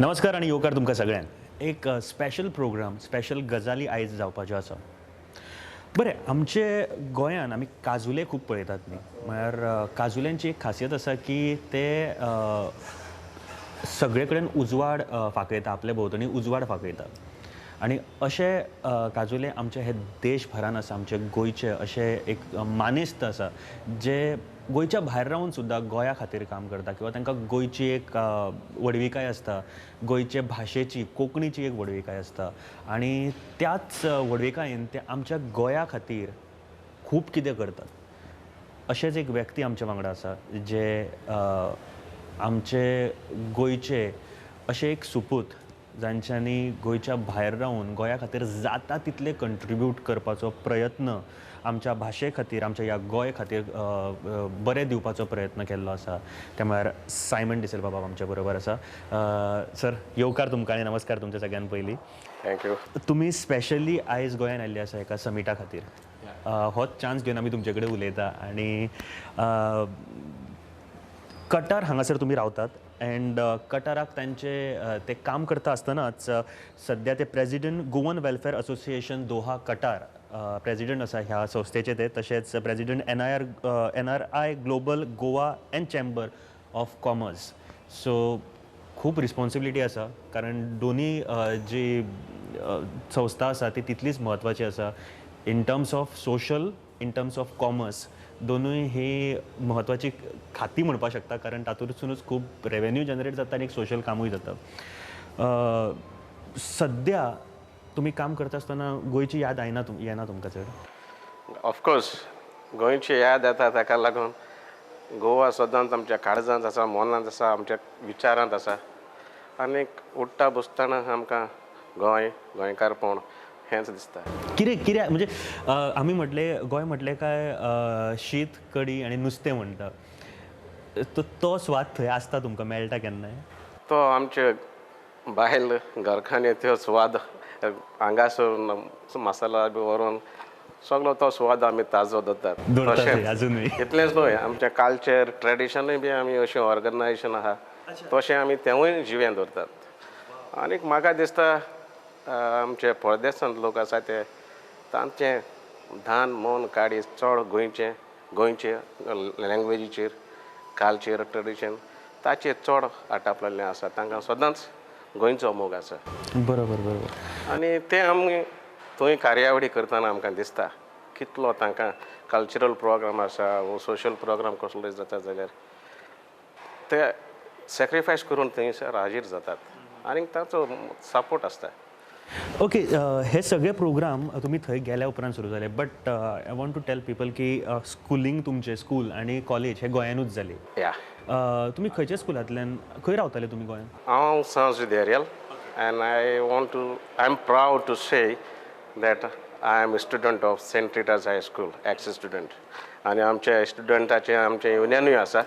नमस्कार आनी येवकार तुमकां सगळ्यांक. एक स्पेशल प्रोग्राम, स्पेशल गजाली आयज जावपाच्यो आसा. बरें, आमचे गोंयान आमी काजुले खूब पळयतात न्ही, म्हळ्यार काजुल्यांची एक खासियत आसा की ते सगळे कडेन उजवाड फांकयता, आपल्या भोंवतणी उजवाड फांकयता. आनी अशे काजुले आमचे हे देशभरान आसा. आमचे गोंयचे अशे एक मानेस्त आसा जे गोंयच्या भायर रावन सुद्दां गोंया खातीर काम करता किंवा तांकां गोंयची एक व्हडविकाय आसता, गोंयचे भाशेची, कोंकणीची एक व्हडविकाय आसता आनी त्याच व्हडविकायेन ते आमच्या गोंया खातीर खूब कितें करतात. अशेंच एक व्यक्ती आमच्या वांगडा आसा जे आमचे गोंयचे अशे एक सुपूत जांच्यांनी गोंयच्या भायर रावन गोंया खातीर जाता तितले कंट्रिब्यूट करपाचो प्रयत्न, आमच्या भाशे खातीर, आमच्या ह्या गोंय खातीर बरें दिवपाचो प्रयत्न केल्लो आसा. ते म्हळ्यार सायमन डिसिल्वा बाब आमच्या बरोबर आसा. सर, येवकार तुमकां आनी नमस्कार तुमच्या सगळ्यान पयलीं. Thank you. तुमी स्पेशली आयज गोंयान आयिल्ले आसा एका समिटा खातीर. होच चान्स घेवन आमी तुमचे कडेन उलयता. आनी कटार हांगासर तुमी रावतात एंड कटाराक तांचे ते काम करता आसतनाच सद्या ते president Goan welfare association Doha Qatar president आसा ह्या संस्थेचे ते, तशेंच president NRI global Goa and chamber of commerce. So खूब रिस्पॉन्सिबिलिटी आसा, कारण दोनी जी संस्था आसा ती तितलीच म्हत्वाची आसा in terms of social, in terms of commerce. दोनूय ही म्हत्वाची खाती म्हणपाक शकता, कारण तातूंतसुनूच खूब रेवेन्यू जनरेट जाता आनी एक सोशल कामूय जाता. सद्या तुमी काम करता आसतना गोंयची याद आयना, येना तुमकां चड? ऑफकोर्स गोंयची याद येता. ताका लागून गोवा सदांच आमच्या काळजांत आसा, मनांत आसा, आमच्या विचारांत आसा. आनीक उठ्ठा बसतना आमकां गोंय, गोंयकारपण हेंच दिसता. कितें कितें म्हणजे आमी म्हटलें गोंय म्हटलें काय शीत, कडी आनी नुस्तें म्हणटा, तो स्वाद थंय आसता तुमकां मेळटा केन्नाय? तो आमचे बायल घरखाने त्यो स्वाद हांगासर मसाला बी व्हरून सगळो तो स्वाद आमी ताजो दवरतात. अजुनूय इतलेंच न्हय, आमचें कल्चर ट्रेडिशनूय बी आमी अशें ऑर्गनायजेशन आहा तशें आमी तेंवूय जिवें दवरतात. आनीक म्हाका दिसता आमचे परदेसांत लोक आसा ते तांचें धान मन काडी चड गोंयचे, गोंयचे लँग्वेजीचेर, कल्चर, ट्रेडिशन ताचेर चड आटापलेलें आसा. तांकां सदांच गोंयचो मोग आसा. बरोबर बरोबर. आनी ते आमी थंय कार्यावळी करतना आमकां दिसता कितलो तांकां कल्चरल प्रोग्राम आसा वो सोशल प्रोग्राम कसलो जाता जाल्यार ते सॅक्रिफायस करून थंयसर हाजीर जातात आनी तांचो सपोर्ट आसता. ओके, हे सगळे प्रोग्राम तुमी थंय गेल्या उपरांत सुरू जाले, but I want to tell people की स्कुलींग तुमचें, स्कूल आनी कॉलेज हे गोंयानूच जाली. तुमी खंयच्या स्कुलांतल्यान, खंय रावताले तुमी गोंयांत? हांव सांज देरियल and I am proud to say that I am a student of Saint Rita's high school, ex student. आनी आमच्या स्टुडंटाचें आमचें युनियनूय आसा.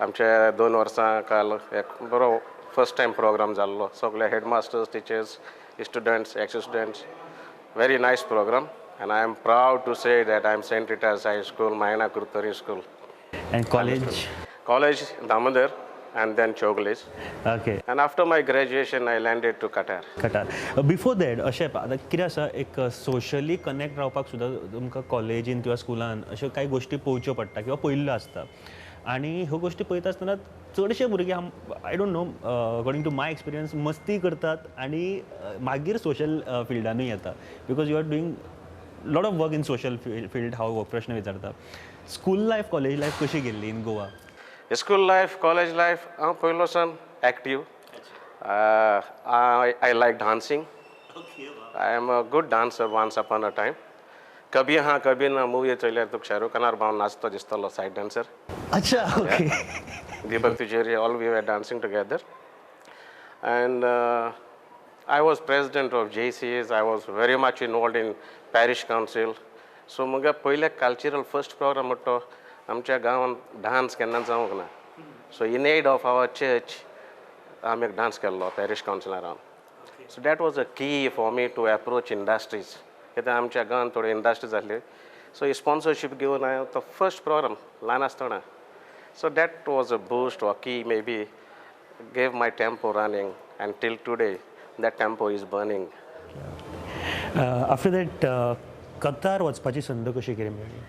आमच्या 2 वर्सां काल एक बरो फर्स्ट टायम प्रोग्राम जाल्लो. सगळे headmasters, teachers, students, ex-students, very nice program, and I am proud to say that I am St. Rita's High School, Maina Kurtari School. And college? College, Damodar, and then Chowgules. Okay. And after my graduation, I landed to Qatar. Qatar. Before that, अशें आतां कितें आसा, एक socially connect रावपाक सुद्दां तुमकां कॉलेजीन किंवा स्कुलान अश्यो कांय गोश्टी पळोवच्यो पडटा किंवा पळयल्ल्यो आसता. आनी ह्यो गोश्टी पळयता आसतना चडशे भुरगे, I don't know, according to my experience, मस्ती करतात आनी मागीर सोशल फिल्डानूय येता, because you are doing lot of work in social field. हांव प्रश्न विचारता, स्कूल लायफ, कॉलेज लायफ कशी गेल्ली in Goa? School life, college life, हांव पयलो सावन active. I like dancing. I am a good dancer once upon a time. Kabhi Haan Kabhi Na movie चोयल्यार तुका शाहरुख खानार भाव नाचतो दिसतलो, सायड डान्सर. अच्छा, okay. Deepak Tijori, all we were dancing together. And I was president of JCS. I was very much involved in parish council. So म्हगे पयले cultural first programme म्हणटा आमच्या गांवांत डान्स केन्ना जावंक ना. So in aid of our church आमी एक डान्स केल्लो parish कावन्सिलरान. So that was a key for me to approach industries. कित्याक आमच्या गांवांत थोड्यो इंडस्ट्रीज आसल्यो. सो स्पॉन्सरशीप घेवन हांवें तो फर्स्ट प्रोग्राम ल्हान आसतना. So that was a boost or key maybe gave my tempo running, and till today that tempo is burning. After that Qatar वचपाची संद कशी कितें मेळ्ळी?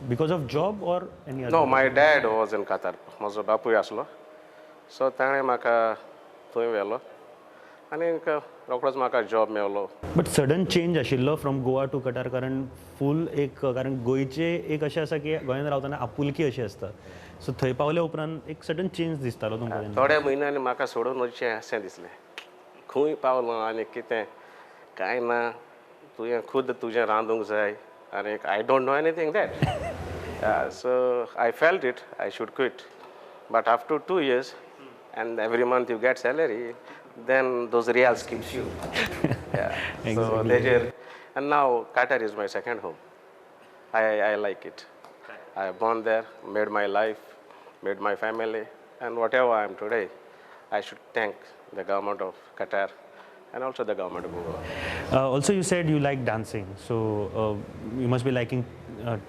Because of job or any other? No, my dad was in Qatar. म्हजो बापूय आसलो, so ताणें म्हाका थंय व्हेलो आनी रोकडोच म्हाका जॉब मेवलो. बट सडन चेंज आशिल्लो फ्रॉम गोवा टू कटार, कारण फूल एक, कारण गोंयचे एक अशें आसा की गोंयांत रावतना आपुलकी अशी आसता, सो थंय पावल्या उपरांत एक सडन चेंज दिसतालो तुमकां? थोड्या म्हयन्यांनी म्हाका सोडून वचचें अशें दिसलें. खंय पावलो आनी कितें कांय ना, तुवें खुद तुजें रांदूंक जाय आनी I don't know anything that. So I felt it I should quit, but after 2 years and every month you get salary, then those riyals keeps you. Yeah. Exactly. So they, and now Qatar is my second home. I like it. I born there, made my life, made my family, and whatever I am today, I should thank the government of Qatar and also the government of Goa. Also, you said you like dancing, so you must be liking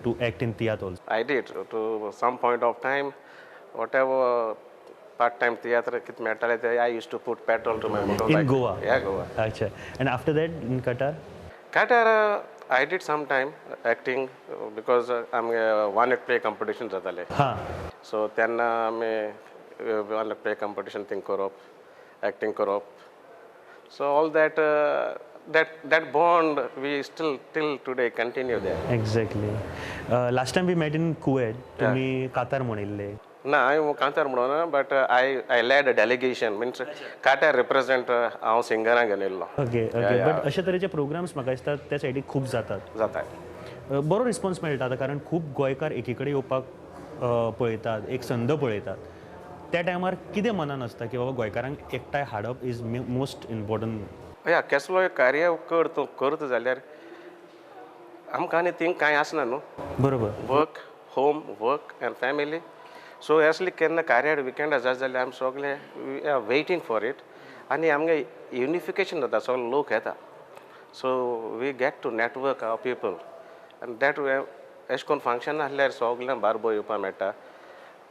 to act in theatre also. I did. To some point of time, whatever part-time theatre kit मेळटालें, I used to put petrol to my motorbike. In Goa? Yeah, Goa. Acha. And after that, in Qatar? Qatar, I did some time acting because I'm a one-act play competition जाताले. So तेन्ना आमी one-act play competition thing करप, acting करप. So all that, that bond we still till today continue there. Exactly. Last time we met in Kuwait, तुम्ही कातार म्हणिल्ले. ना, हांवें कांतार म्हणूना, but I led a delegation, means Qatar represent हांव सिंगरां घेवन येयल्लो. Okay okay, but अशे तरेचे प्रोग्राम्स म्हाका दिसता त्या सायडीक खूब जातात. जाता. बरो रिस्पॉन्स मेळटा आतां, कारण खूब गोंयकार एकी कडेन येवपाक पळयतात, एक संद पळयतात. त्या टायमार कितें मनान आसता की बाबा गोंयकारांक एकठांय हाडप is most important? या, कसलोय कार्य कर तूं करता जाल्यार आमकां आनी थिंग कांय आसना न्हू. बरोबर. Work, home, work and family. So असली केन्ना कार्यार विकेंड जात जाल्यार आमी सगळे we are waiting for it, आनी आमगे युनिफिकेशन जाता, सगळे लोक येता. So we get to network our people, and that way अशें करून फंक्शन आसल्यार सगळ्यांक बारबो येवपाक मेळटा.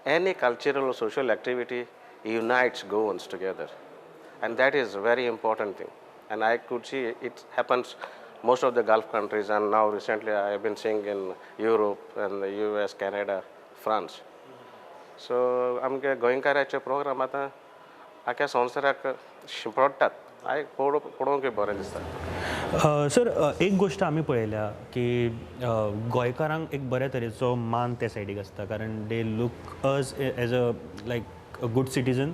Any cultural or social activity unites Goans together, and that is a very important thing. And I could see it happens most of the Gulf countries, and now recently I have been seeing in Europe and the US, Canada, France. So आमगे गोंयकाराचे programme आतां आख्या संवसाराक शिंपडटात, आयक पळोवंक बरें दिसता. Sir, एक गोश्ट आमी पळयल्या की गोंयकारांक एक बऱ्या तरेचो मान त्या सायडीक आसता, कारण they look us as a like a good citizen,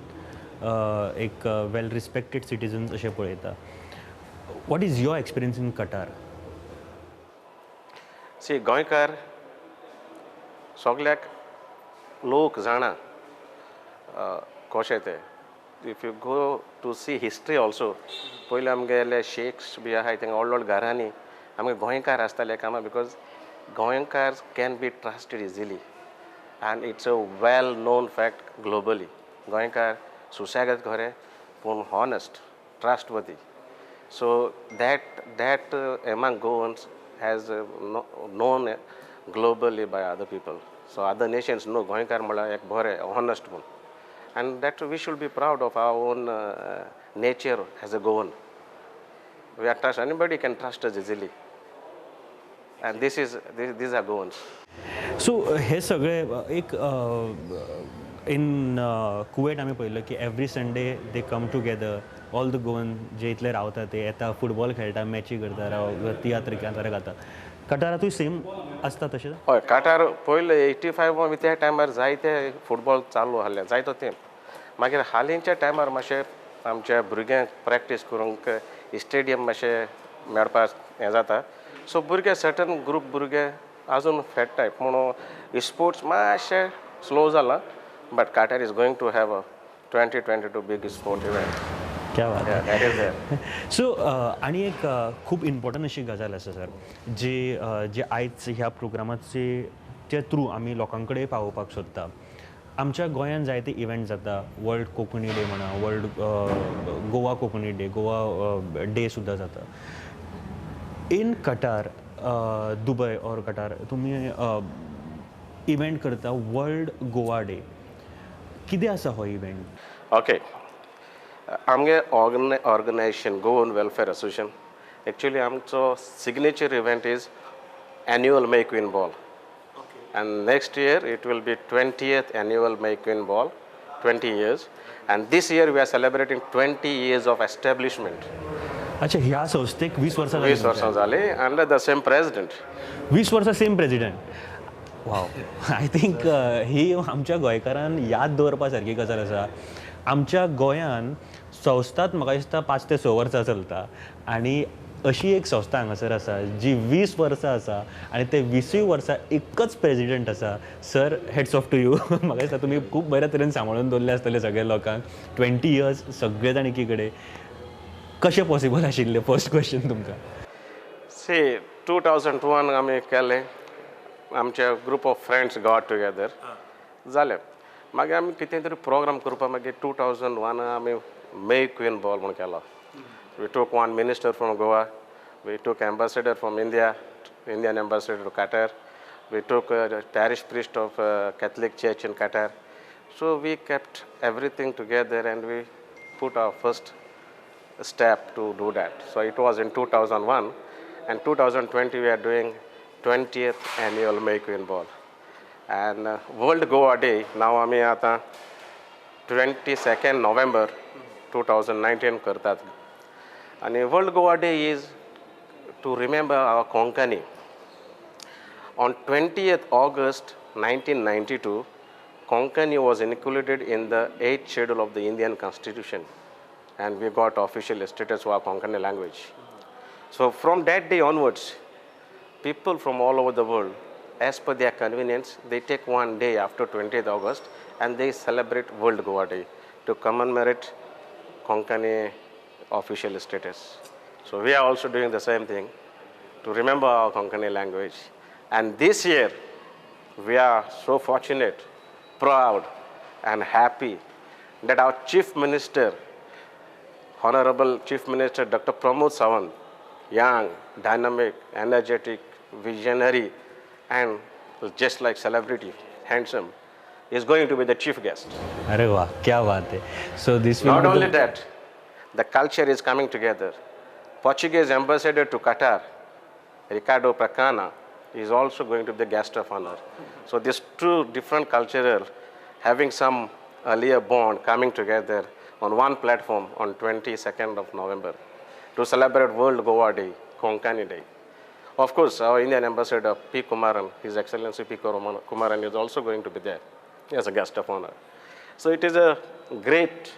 एक वेल रिस्पेक्टेड सिटीजन अशें पळयता. What is your experience in Qatar? See, गोंयकार सगल्याक लोक जाणा कशें ते. If you go to see history also, पयलीं आमगेले शेख्स बी आहाय थंय व्हड व्हड घरांनी आमगे गोंयकार आसताले कामां, because गोंयकार can be trusted easily, and it's a well known fact globally. गोंयकार सुशेगाद खरें पूण honest, trustworthy. So that among Goans has known globally by other people. So other nations know गोंयकार म्हळ्यार एक बरें honest म्हूण, and that we should be proud of our own nature as a Goan. We are trust, anybody can trust us easily, and these are Goans. So हे सगळे एक in Kuwait आमी पळयलो की every Sunday they come together, all the Goan जे इतले रावता ते येता, फुटबॉल खेळटा, मॅची करता, तियात्र कांतारा गाता. कटारातूय सेम आसता तशें? हय, कटार पयले 85 बी त्या टायमार जायते फुटबॉल चालू आहले, जायतो तेंप. मागीर हालींच्या टायमार मातशें आमच्या भुरग्यांक प्रॅक्टीस करूंक स्टेडियम मातशें मेळपाक हें जाता. सो भुरगे सर्टन ग्रूप भुरगे आजून खेळटाय, पूण स्पोर्ट्स मातशें स्लो जालां. But Qatar is going to have a 2022 big sport event. क्या बात. Yeah, that is there. So आनी एक खूब इम्पॉर्टंट अशी गजाल आसा सर, जी जे आयज ह्या प्रोग्रामाचे चे थ्रू आमी लोकां कडेन पावोवपाक सोदता. आमच्या गोंयांत जायते इव्हेंट जाता, वर्ल्ड कोंकणी डे म्हणा, world Goa Konkani day, Goa day सुद्दां जाता. In Qatar, Dubai or Qatar तुमी इव्हेंट करता वर्ल्ड गोवा डे, कितें आसा हो इव्हेंट? ओके, आमगे organization Goan welfare association actually आमचो signature event is annual May Queen Ball. And next year it will be 20th annual May Queen Ball, 20 years. And this year we are celebrating 20 years of establishment. अच्छा, ह्या संस्थेक 20 वर्सां जालीं? 20 वर्सां जालीं under the same president. 20 वर्सां same president. Wow, I think ही आमच्या गोंयकारान याद दवरपा सारकी गजाल आसा. आमच्या गोंयान संस्थाच म्हाका दिसता 5 ते 6 वर्सां चलता आनी अशी एक संस्था हांगासर आसा जी 20 वर्सां आसा आनी ते 20 वर्सां एकच प्रेजिडंट आसा. Sir, hats off to you. म्हाका दिसता तुमी खूब बऱ्या तरेन सांबाळून दवरले आसतले सगळे लोकांक. 20 इयर्स सगळे जाण एकी कडेन कशें पॉसिबल आशिल्लें? फर्स्ट क्वेश्चन तुमकां. सी, 2001 आमी केलें, आमचे group of friends got together जालें. मागीर आमी कितें तरी प्रोग्राम करपाक मागीर 2001 आमी मे क्वीन बॉल म्हूण केलो. We took one minister from Goa, we took ambassador from India, Indian ambassador to Qatar, we took parish priest of Catholic Church in Qatar. So we kept everything together and we put our first step to do that. So it was in 2001, and 2020 we are doing 20th annual May Queen Ball. And World Goa Day, now आमी आतां 22nd November 2019 करतात. आनी World Goa Day is to remember our Konkani. On 20th August 1992, Konkani was included in the 8th schedule of the Indian Constitution, and we got official status for our Konkani language. So from that day onwards, people from all over the world, as per their convenience, they take one day after 20th August and they celebrate World Goa Day to commemorate Konkani official status. So we are also doing the same thing to remember our Konkani language. And this year, we are so fortunate, proud and happy that our Chief Minister, Honorable Chief Minister Dr. Pramod Sawant, young, dynamic, energetic, visionary, and just like celebrity, handsome, is going to be the chief guest. अरे वाह, क्या बात है. So this will Not be only that, the culture is coming together. Portuguese ambassador to Qatar, Ricardo Pracana, is also going to be the guest of honor. So these two different cultural, having some earlier bond, coming together on one platform on 22nd of November to celebrate World Goa Day, Konkani Day. Of course, our Indian ambassador P. Kumaran, His Excellency P. Kumaran is also going to be there as a guest of honor. So it is a great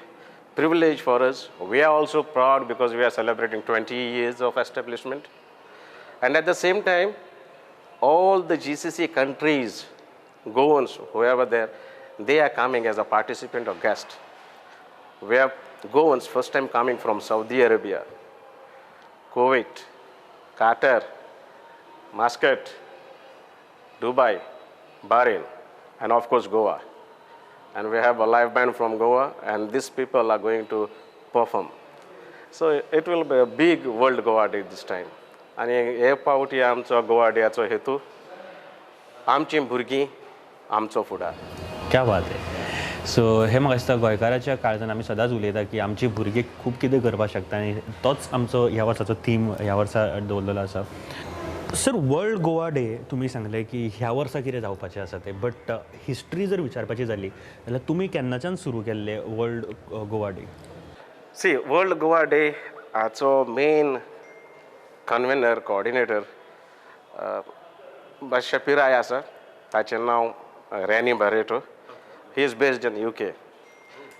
privilege for us. We are also proud because we are celebrating 20 years of establishment. And at the same time, all the GCC countries, Goans, whoever there, they are coming as a participant or guest. We have Goans first time coming from Saudi Arabia, Kuwait, Qatar, Muscat, Dubai, Bahrain, and of course Goa. And we have a live band from Goa, and these people are going to perform. So it will be a big World Goa Day this time. आनी हे पावटी आमचो गोवा डेयाचो हेतू आमची भुरगीं आमचो फुडार. क्या बात है. सो हे म्हाका दिसता गोंयकाराच्या काळजान आमी सदांच उलयता की आमची भुरगीं खूब कितें करपाक शकता आनी तोच आमचो ह्या वर्साचो थीम ह्या वर्सा दवरलेलो आसा. सर, वर्ल्ड गोवा डे तुमी सांगलें की ह्या वर्सा कितें जावपाचें आसा तें, बट हिस्ट्री जर विचारपाची जाली जाल्यार तुमी केन्नाच्यान सुरू केल्लें world Goa day? See, world Goa day हाचो मेन कन्वेनर, कोऑर्डिनेटर मातशें पिराय आसा, ताचें नांव Renny Barreto. He is based in UK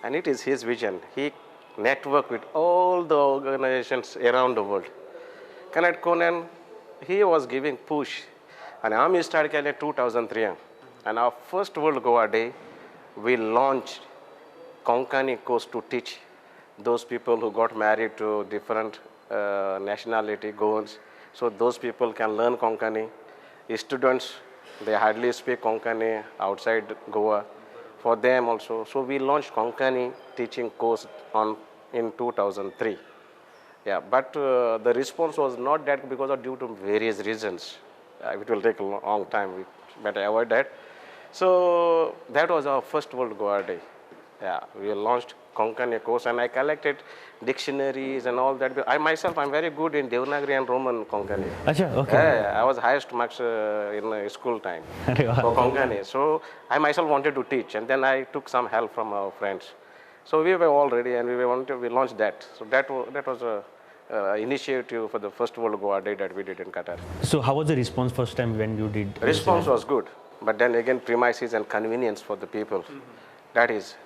and it is his vision. He network with all the organizations around the world. Connect कोन he was giving push. आनी आमी start केलें 2003 and our first World Goa Day we launch Konkani course to teach those people who got married to different nationality Goans, so those people can learn Konkani. Students, they hardly speak Konkani outside Goa, for them also. So we launched Konkani teaching course in 2003. Yeah, but the response was not that because of due to various reasons. It will take a long time, we better avoid that. So that was our first World Goa Day. Yeah, we launched Konkani course, and I collected dictionaries and all that. I myself, I'm very good in Devanagari and Roman Konkani. अच्छा, okay. Yeah, I was highest marks in school time for Konkani. So I myself wanted to teach, and then I took some help from our friends. So we were all ready, and we launched that. So that was a initiative for the first World Goa Day that we did in Qatar. So how was the response first time when you did? Response was good, but then again premises and convenience for the people. Mm-hmm.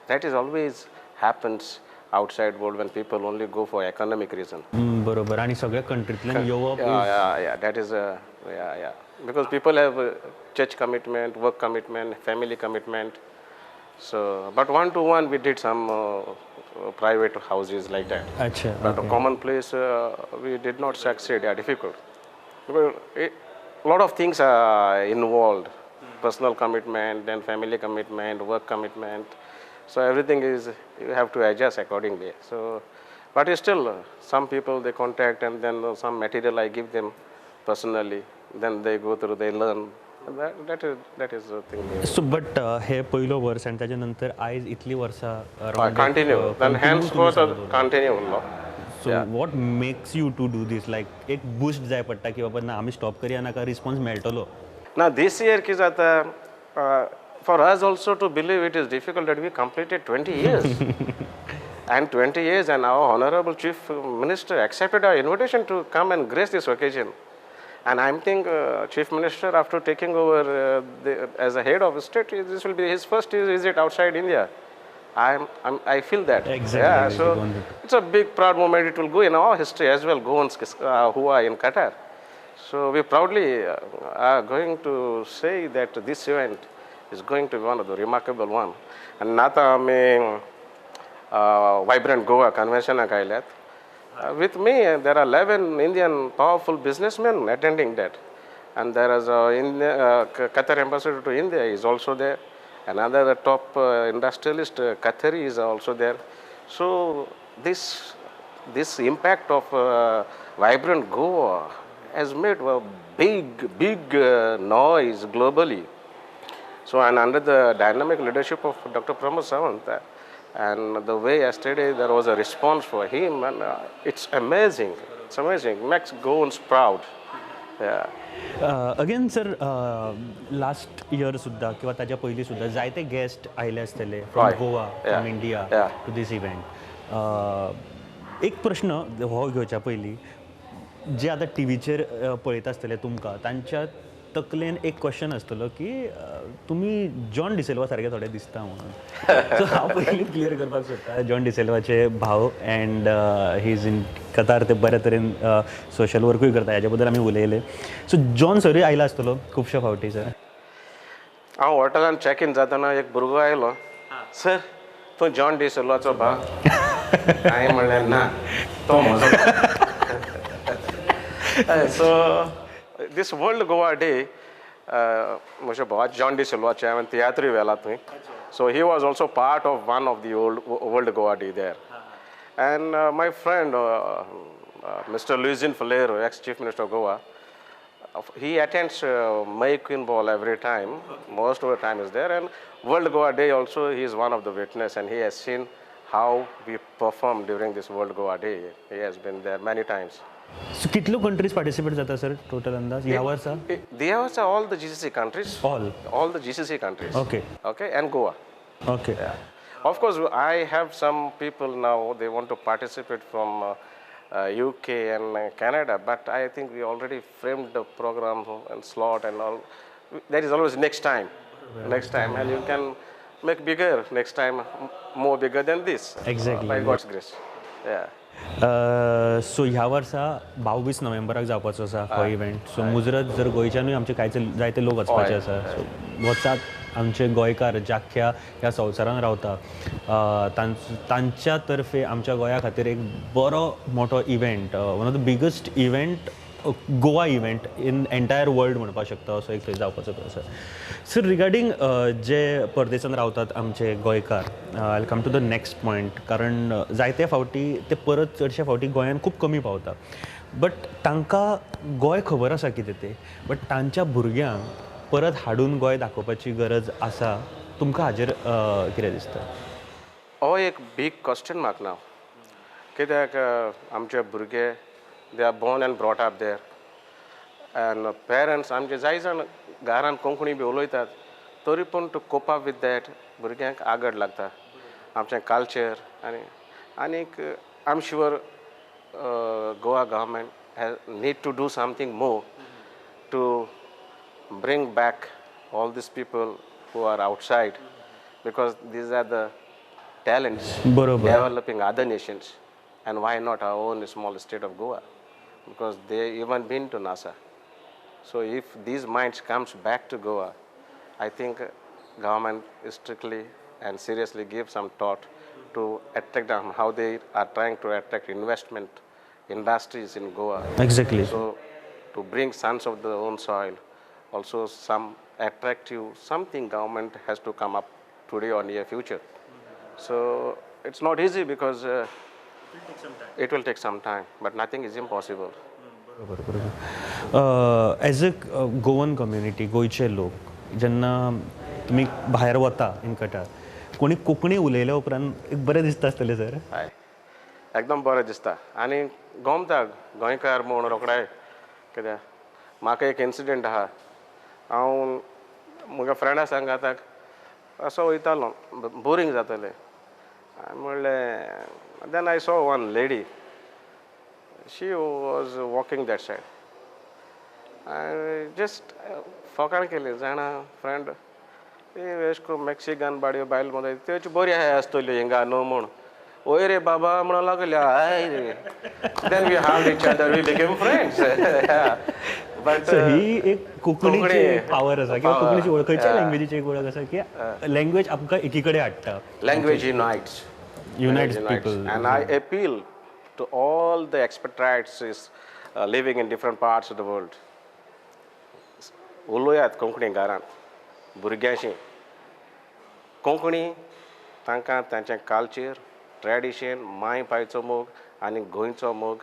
That is always happens outside world when people only go for economic reason. बरोबर, आणि सगळ्या कंट्रीतल्यान येवप. Yeah, that is yeah. Because people have church commitment, work commitment, family commitment. So, but one-to-one we did some private houses like that. Achha, but okay. A common place we did not succeed. Yeah, difficult. Because a lot of things are involved. Personal commitment, then family commitment, work commitment. So everything is, you have to adjust accordingly. So, but still, some people they contact, and then some material I give them personally. Then they go through, they learn. That is the thing. So, but हे पहिलो वर्स आणि त्याच्या नंतर आयज इतली वर्सां continue. Then henceforth continue उरलो. So what makes you to do this? Like एक boost जाय पडटा की बाबा ना आमी स्टॉप करया नाका, रिस्पॉन्स मेळटलो. ना this year कितें जाता, for us also to believe it is difficult that we completed 20 years. And 20 years, and our Honorable Chief Minister accepted our invitation to come and grace this occasion. And I think Chief Minister, after taking over as a head of state, this will be his first visit outside India. I feel that. Exactly. Yeah, so it's a big proud moment. It will go in our history as well, Goans who are in Qatar. So we proudly are going to say that this event is going to be one of the remarkable one. And nata ame Vibrant Goa Convention आयल्यात. With me, there are 11 Indian powerful businessmen attending that. And there is a Qatar ambassador to India is also there. Another top industrialist, Qatari, is also there. So this impact of Vibrant Goa has made a big noise globally. So, and under the dynamic leadership of Dr. Pramod Sawant, and the way yesterday there was a response for him, and it's amazing. It's amazing. Makes Goans proud. Yeah. Again, sir, last year सुद्धा किंवा ताच्या पयलीं सुद्धा जायते guest आयले आसतले from Goa, from India to this event. एक प्रश्न हो घेवच्या पयलीं, जे आतां टिवीचेर पळयता आसतले तुमकां, तांच्या तकलेन एक क्वेश्चन आसतलो की तुमी जॉन डिसिल्वा सारके थोडे दिसता म्हणून. सो हांव पयलीं क्लियर करपाक सोदता, जॉन डिसिल्वाचे भाव and he is in Qatar, ते बऱ्या तरेन सोशल वर्कूय करता, हाज्या बद्दल आमी उलयले. सो जॉन सरूय आयला आसतलो खुबशे फावटी सर. हांव हॉटेलान चॅक इन जातना एक भुरगो आयलो, सर तूं जॉन डिसिल्वाचो भाव? हांवें म्हणलें ना, तो म्हजो. So this World Goa Day, म्हज्या भावाचे जॉन डिसिल्वाचे हांवें तियात्रूय व्हेला थंय. So he was also part of one of the old World Goa Day there. And my friend Mr. Luizinho Faleiro, ex Chief Minister of Goa, he attends May Queen Ball every time. Most of the time is there. And World Goa Day also, he is one of the witness, and he has seen how we perform during this World Goa Day. He has been there many times. So, कितल्यो countries participate जाता sir total अंदाज ह्या वर्सा? ह्या वर्सा all the GCC countries. All the GCC countries. Okay. Okay, and Goa. Okay. Yeah. Of course, I have some people now, they want to participate from UK and Canada, but I think we already framed the program and slot and all. There is always next time. Next time, and you can make bigger next time, more bigger than this. Exactly. By God's grace. Yeah. So ह्या वर्सा 22 नोव्हेंबराक जावपाचो आसा हो event. So मुजरत जर गोंयच्यानूय आमचे कांय जायते लोक वचपाचे आसा, सो वचात. आमचे गोंयकार ज्या ह्या संवसारान रावता तांच्या तर्फे आमच्या गोंया खातीर एक बरो मोठो event, one of the biggest event, Goa event in entire world म्हणपाक शकता, असो एक थंय जावपाचो आसा. सर, रिगार्डींग जे परदेसान रावतात आमचे गोंयकार, I come to the next point, कारण जायते फावटी ते परत चडशे फावटी गोंयान खूब कमी पावता, बट तांकां गोंय खबर आसा कितें तें, बट तांच्या भुरग्यांक परत हाडून गोंय दाखोवपाची गरज आसा. तुमकां हाजेर कितें दिसता? हो एक बीग क्वेश्चन मार्क ना, कित्याक आमचे भुरगे they are born and brought up there and parents आमचे जाय जाण घरान कोंकणी बी उलयतात, तरी पूण to cope up with that भुरग्यांक आगड लागता आमचें कल्चर. आनी आनीक I am sure Goa government has need to do something more to bring back all these people who are outside, because these are the talents developing other nations, and why not our own small state of Goa, because they even been to NASA. So if these minds comes back to Goa, I think government strictly and seriously give some thought to attract them, how they are trying to attract investment industries in Goa. Exactly. So to bring sons of the own soil, also some attractive something government has to come up today or near future. So it's not easy because it will take some time, but nothing is impossible. बरोबर बरोबर. As a Goan community, गोंयचे लोक जेन्ना तुमी भायर वता in कटार, कोणी कोंकणी उलयल्या उपरांत एक बरें दिसता आसतलें सर? हय, एकदम बरें दिसता आनी गोमता गोंयकार म्हूण रोखडे. कित्याक म्हाका एक इन्सिडंट आहा, हांव म्हज्या फ्रेंडा सांगाताक असो वयतालो, बोरींग जातालें. हांवें म्हणलें, then I saw one lady, she was walking that side. हांवें जस्ट फकाण केली, जाणा फ्रेंड, एश करून मेक्सिकन बाडयो बायल मदीं त्योच बरी आहा आसतल्यो हिंगा न्हू म्हूण. ओय रे बाबा म्हणून लागले, हय रे. Then we have each other, we became friends. But ही एक कोंकणीची पावर आसा किंवा कोंकणीची वळख, खंयच्या लँग्वेजीची एक वळख आसा की लँग्वेज आमकां एकी कडेन हाडटा. Language unites, unites people. And I appeal to all the expatriates living in different parts of the world, उलोयात Konkani घरांत भुरग्यांशी. कोंकणी तांकां तांचें कल्चर, ट्रेडिशन, my पायचो मोग आनी गोंयचो मोग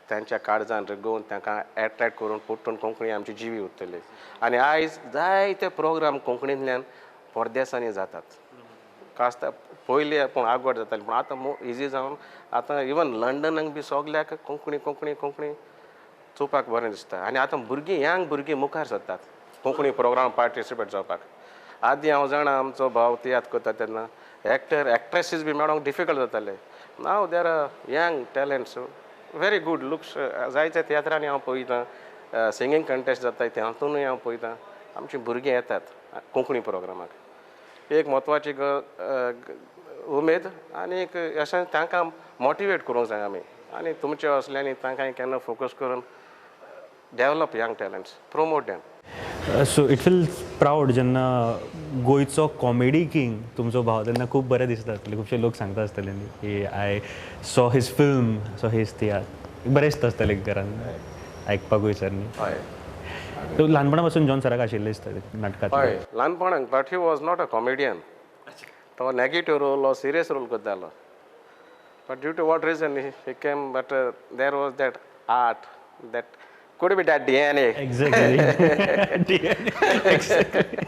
तांच्या काळजान रिगोवन तांकां एट्रेक्ट करून पोट्टून कोंकणी आमची जिवी उरतली. आनी आयज जायते प्रोग्राम कोंकणींतल्यान परदेसांनी जातात. कास्ता पयलीं पूण आगवड जाताली, पूण आतां इजी जावन आतां इवन लंडनाक बी सगल्याक कोंकणी कोंकणी कोंकणी चोवपाक बरें दिसता. आनी आतां भुरगीं, यंग भुरगीं मुखार सरतात कोंकणी प्रोग्राम पार्टिसिपेट जावपाक. आदीं हांव जाणा आमचो भाव तियात्र करता तेन्ना एक्टर एक्ट्रेसीस बी मेळोंक डिफिकल्ट जाताले. Now there are young talents, very good looks. जायत्या तियात्रांनी हांव पळयतां, सिंगींग कंटेस्ट जाता तातूंतय हांव पळयतां, आमचीं भुरगीं येतात कोंकणी प्रोग्रामाक. एक म्हत्वाची उमेद आनी एक अशें तांकां मोटिवेट करूंक जाय आमी, आनी तुमचे असल्यांनी तांकां केन्ना फोकस करून develop young talents, promote them. So it feels proud जेन्ना गोंयचो कॉमेडी किंग तुमचो भाव, तेन्ना खूब बरें दिसता आसतलें. खुबशे लोक सांगता आसतले न्ही की I saw his film, saw his tiatr. बरें दिसता आसतलें घरान आयकपाकूय सर न्ही? हय. ल्हानपणा पासून जॉन सराक आशिल्लें दिसता नाटकांत? हय, ल्हानपणाक. But he was not a comedian. तो negative role or serious role करतालो. But due to what reason he came, but there was that art that could be that DNA. Exactly. DNA. Exactly.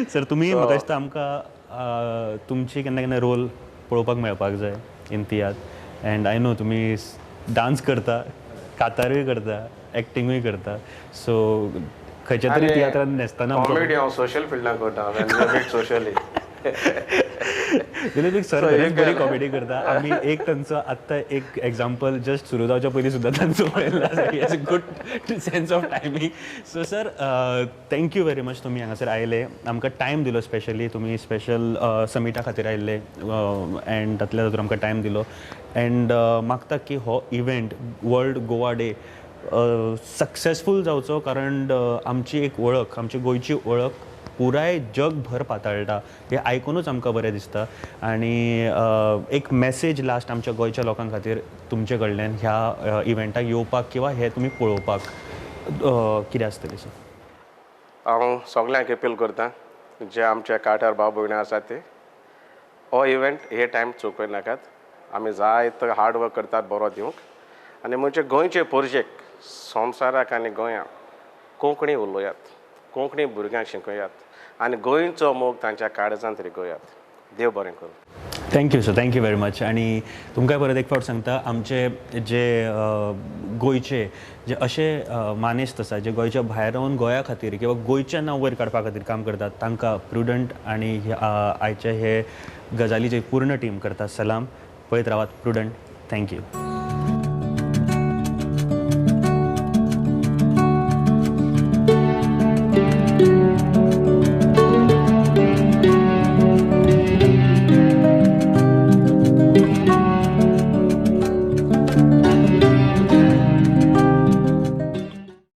Sir, तुम्ही म्हाका दिसता आमकां तुमची केन्ना केन्ना role पळोवपाक मेळपाक जाय in tiatr. And I know तुमी डांस करता, कातारूय करता, एक्टिंगूय करता. सो खंयच्या तरी तियात्रान न्हेसतना कॉमेडी हांव सोशल फिल्डान करता, सोशली. दिलीप सर बरी कॉमेडी करता. आमी एक तांचो आत्तां एक एग्जाम्पल जस्ट सुरू जावच्या पयलीं सुद्दां तांचो पळयला. Has a good sense of timing. So sir, thank you very much तुमी हांगासर आयले, आमकां टायम दिलो. स्पेशली तुमी स्पेशल समिटा खातीर आयिल्ले एंड तातल्या तातूंत आमकां टायम दिलो. एंड मागता की हो event world Goa day successful जावचो, कारण आमची एक वळख, आमची गोंयची वळख पुराय जगभर पातळटा हें आयकुनूच आमकां बरें दिसता. आनी एक मॅसेज लास्ट आमच्या गोंयच्या लोकां खातीर तुमचे कडल्यान ह्या इव्हेंटाक येवपाक किंवा हें तुमी पळोवपाक कितें आसतलें सर? हांव सगल्यांक अपील करता, जे आमचे काठार भाव भयणां आसात ते हो इव्हेंट हे टायम चुकय नाकात. आमी जायतो हार्ड वर्क करतात बरो दिवंक. आनी म्हणजे गोंयचे पोरजेक संवसाराक आनी गोंयांक कोंकणी उलोयात, कोंकणी भुरग्यांक शिकयात आनी गोंयचो मोग तांच्या काळजांत रिगोयात. देव बरें करूं. Thank you sir, thank you very much. आनी तुमकां परत एक फावट सांगता, आमचे जे गोंयचे जे अशे मानेस्त आसा जे गोंयच्या भायर रावन गोंया खातीर किंवा गोंयचें नांव वयर काडपा खातीर काम करतात, तांकां प्रुडंट आनी आयचे हे गजालीचे पूर्ण टीम करता सलाम. पळयत रावात प्रुडंट. Thank you.